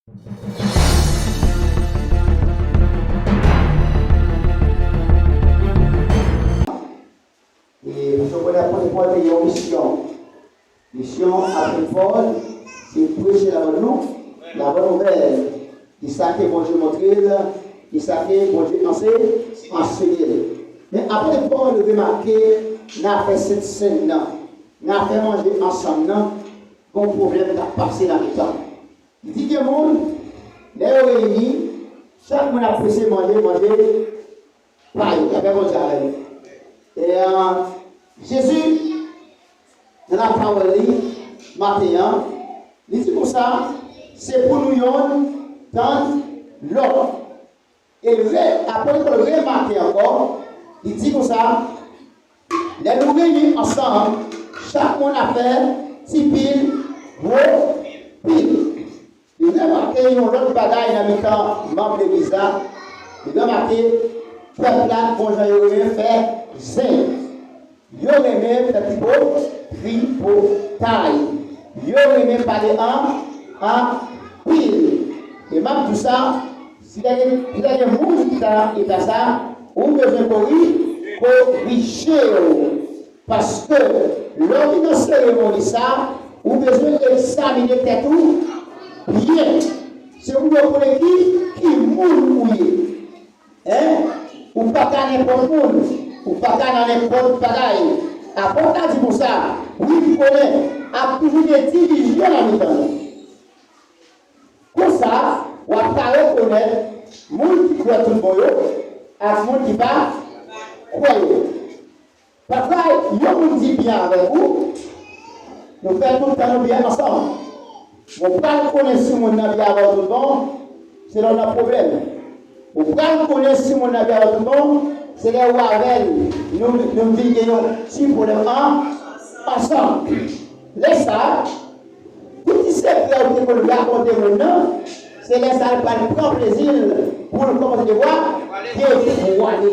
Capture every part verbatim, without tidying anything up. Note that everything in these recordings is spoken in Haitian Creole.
E, paske w konnen apot Pòl te gen yon misyon. Misyon apot Pòl, se preche labòn nou, labòn nouvèl. E sa ke Bondye montre l, e sa ke Bondye anse, anseye l. Men apot Pòl remake nan afè Sent Sèn nan, nan afè manje ansanm nan, gon pwoblèm k ap pase nan mitan. Li di gen moun, lè yo reyini, chak moun ap prese manje, manje pa yo. Lapè Bondye avè nou. E, euh, Jezi, nan lapawòl li, maten an, li di konsa, se pou nou yonn tann lòt. E l re, apre l remake ankò, li di konsa, lè nou reyini ansanm, chak moun ap fè ti pil, gwo pil. Li remake yon lòt bagay nan mitan manm legliz la. Li remake pèp la, bon jan yo renmen fè zen. Yo renmen fè tripo, tripotay. Yo renmen pale an, anpil. E m ap di w sa, si ta gen, si ta gen moun ki ta nan eta sa, ou bezwen kori-, korije w. Paske, lè w vin nan seremoni sa, ou bezwen egzamine tèt ou byen. Se pou yo konnen ki, ki moun ou ye. Hein? Ou pa ka nenpòt moun. Ou pa ka nan nenpòt bagay. Apot la di konsa, wi, m konnen ap toujou gen divizyon nan mitan nou. Konsa, w ap ka rekonèt moun ki kwè tout bon yo ak moun ki pa kwè yo. Pafwa, yon moun di byen avèk ou, nou fè tout tan nou byen ansanm. Ou pral konnen si moun nan byen avè w tout bon, se lè w nan pwoblèm. Ou pral konnen si moun nan byen avè w tout bon, se lè ou avè l, nou, nou vin gen yon ti pwoblèm an, ansanm. Lè sa a, tout ti sekrè ou te konn rakonte moun nan, se lè sa a l pral pran plezi l pou l kòmanse devwa-, devwale.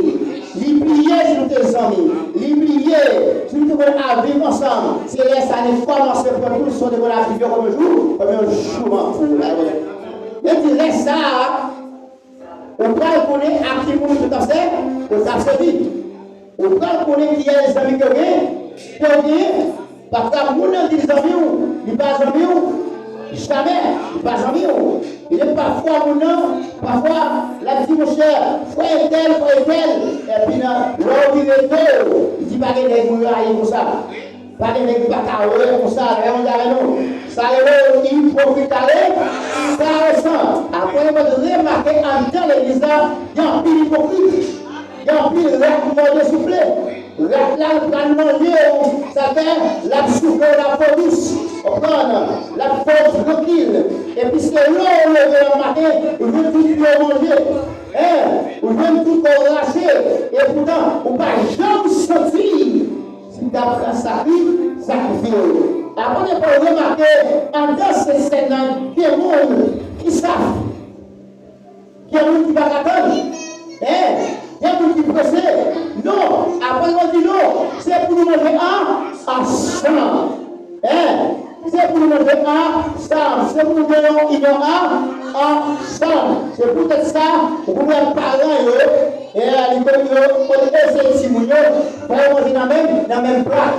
Li bliye si nou te zanmi. Li bliye si nou te konn ap viv ansanm. Se lè sa a li kòmanse pran tout sa w te konn ap viv yo kòm yon jou, kòm yon jouman pou ou la. Men di lè sa a, ou pral konnen ak ki moun ou t ap sè-, ou t ap sèvi. Ou pral konnen kiyès zanmi ke w gen, ke w genyen. Pafwa moun nan di l zanmi w, li pa zanmi w. Jamè, li pa zanmi w. E pafwa moun nan, pafwa, l ap di, monchè, frè entèl, frè entèl. Epi nan, lè w vire do, li di pa gen nèg mwen rayi konsa. Pa gen nèg ki pa ka wè konsa, lè yon avè nou. Sa rele ipokrit ale, sa resan. Apre, mwen remake anndan legliz la, gen anpil ipokrit. Gen anpil rat mòde soufle. Rat la, l pral manje w, sa fè, l ap soufle w, l ap fè w dous. Konprann? L ap fè w trankil. Epi se lè w leve nan maten, ou jwenn tout pye w manje. Hein? Ou jwenn tout kò w rache. Epoutan, ou pa janm santi si w t ap ka sakri-, sakrifye w. Apre, Pòl remake, anndan Sent Sèn nan, gen moun ki saf. Gen moun ki pa ka tann. Hein? Gen moun ki prese. Non, apre, yo di non, se pou nou manje an-, ansanm. Hein? Se pou nou manje ansanm. Se pou nou gen yon inyon an-, ansanm. Se poutèt sa, ou pou wè paran yo, e, li kote yo, kote yo se timoun yo, fò yo manje nan menm, nan menm plat.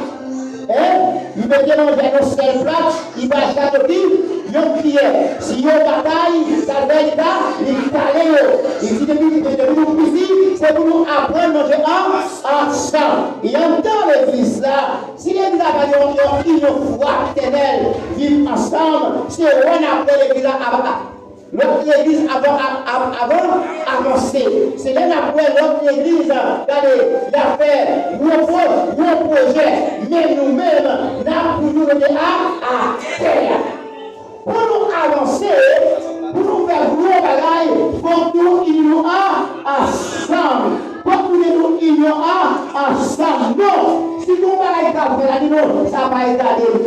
Hein? Li mete manje nan yon sèl plat, li ba chak moun yon kiyè. Si yo batay, sa l fè li ta, li kale yo. Li di depi, depi nou piti, se pou nou aprann manje an-, ansanm. E anndan legliz la, si legliz la pa gen yon, yon inyon fratènèl, viv ansanm, se wè n ap wè legliz la ap, ap, lòt legliz avan, ap, ap, avan, avanse. Se lè n ap wè lòt legliz, gade, y ap fè gwo pwo-, gwo pwojè. Men nou menm, n ap toujou rete a, atè. Pou nou avanse, pou nou fè gwo bagay, fòk nou ini nou a, ansanm. Fòk nou gen nou inyon a, ansanm. Non, si gon bagay k ap fè la, di non, sa pa regade m.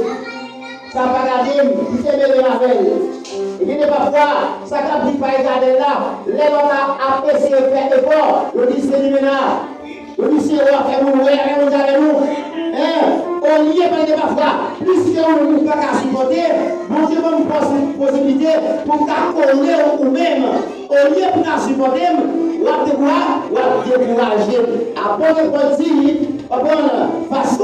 Sa pa gade m, m te mele avè l. E gen de pafwa, sa k ap di pa regade l la, lè lòt la ap eseye fè efò, yo di se limena. Yo di se wè fè nou wè, fè nou gade nou. Olye pale de pafwa, piske ou menm ou pa ka sipòte, Bondye ban m pòs posiblite pou m ka kole w ou menm. Olye pou ta sipòte m, w ap dekoura-, w ap dekouraje. Apot Pòl di, konprann, fason